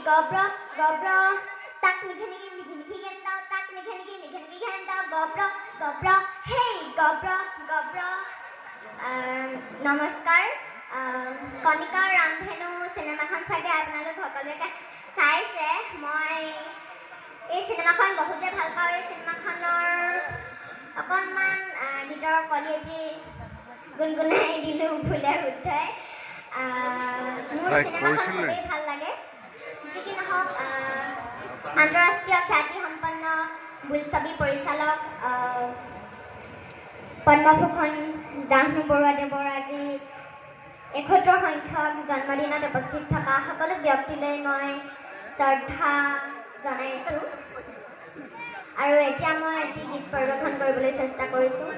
গব্ৰ গব্ৰ তাক নিঘে নিঘে নিঘে নিঘে ঘেন্দ তাক নিঘে নিঘে নিঘে নিঘে ঘেন্দ গব্ৰ গব্ৰ হেই গব্ৰ গব্ৰ। নমস্কাৰ। কণিকা ৰামধেনু চিনেমাখন চাগে আপোনালোক সকলোৱে চাইছে। মই এই চিনেমাখন বহুতে ভাল পাওঁ। এই চিনেমাখনৰ অকণমান গীতৰ কলি এটি গুণগুণাই দিলোঁ ভুলে শুদ্ধই। মোৰ তাই চিনেমাখন কৰিছিলে। খুবেই ভাল লাগে। যি কি নহওক, আন্তঃৰাষ্ট্ৰীয় খ্যাতিসম্পন্ন বোলছবি পৰিচালক পদ্মভূষণ জাহ্নু বৰুৱাদেৱৰ আজি 71 সংখ্যক জন্মদিনত উপস্থিত থকা সকলো ব্যক্তিলৈ মই শ্ৰদ্ধা জনাইছোঁ আৰু এতিয়া মই এটি গীত পৰিৱেশন কৰিবলৈ চেষ্টা কৰিছোঁ।